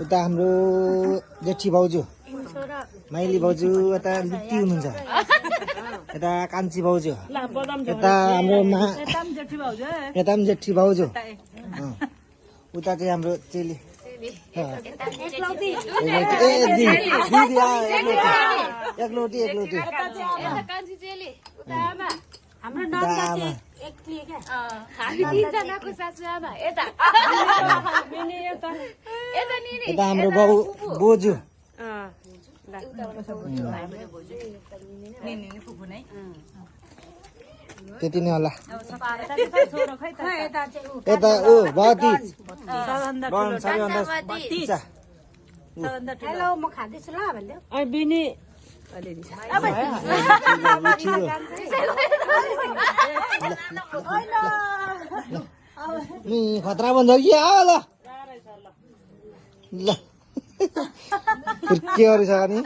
उता हाम्रो जेठी भाउजू माइली भाउजू यता लिप्ती हुनुहुन्छ यता कान्छी भाउजू यता हाम्रो यता पनि जेठी भाउजू उता चाहिँ हाम्रो चेली एकलौटी यता हाम्रो बाउ बोजू त्यति नै होला यता ऊ भतिज हेलो म खाँदैछु ल भन्दै खतरा भन्छ कि ल ल के गरेछ अनि